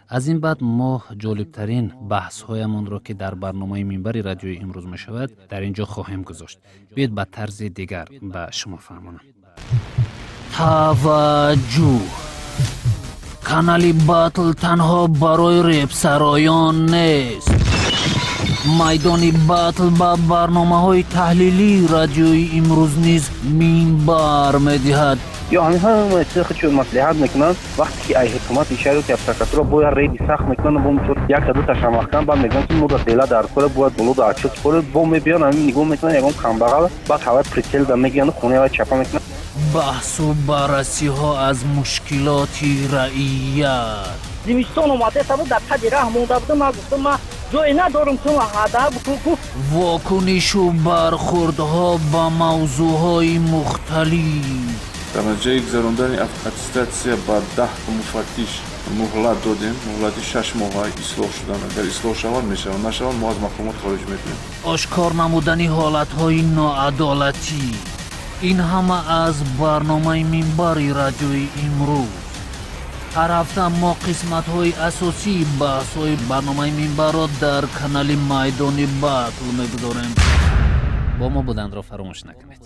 Аз ин баъд мо ҷолибтарин баҳсҳоямонро, ки дар барномаи Минбари Радиои Имрӯз мешавад, дар ин ҷо хоҳем гузошт. Биёед, ба тарзи дигар ба шумо фаҳмонам. Таваҷҷӯҳ! Канали Батл танҳо барои репсароён нест. Майдони Батл ба барномаҳои таҳлилии Радиои Имрӯз низ минбар медиҳад. Ё ҳамин ҳама чиз худшон маслиҳат мекунанд. Вақте ки ай ҳукумати шаҳр ки прокуратура бояд рейди сахт мекунанд, бо мисол якта дута шамахкан, баъд мегӯянд, ки мо дар дела дар кора бояд боло да отчёт според. Бо мебиён, ҳамин нигоҳ мекунанд, ягон камбағал, баъд ҳавай прицел да мегиранд, хонаи вай чапа мекунанд. Баҳсу баррасиҳо аз мушкилоти раият. Зимистон омадеса буд, дар тади раҳ монда будам. Ман гуфтам, ман ҷое надорам, ту ҳада букун, гуфт. Вокунишу бархурдҳо ба мавзӯъҳои мухталиф. Дар натиҷаи гузарондани аттестатсия ба 10 муфаттиш муҳлат додем, муҳлати 6 моҳа ислоҳ шудан. Агар ислоҳ шаванд, мешаванд, нашаванд, мо аз мақомот хориҷ мекунем. Ошкор намудани ҳолатҳои ноадолатӣ. Ин ҳама аз барномаи Минбари Радиои Имрӯз. Ҳар ҳафта мо қисматҳои асосии баҳсҳои барномаи Минбарро дар канали Майдони Батл мегузорем. Бо мо буданро фаромӯш накунед.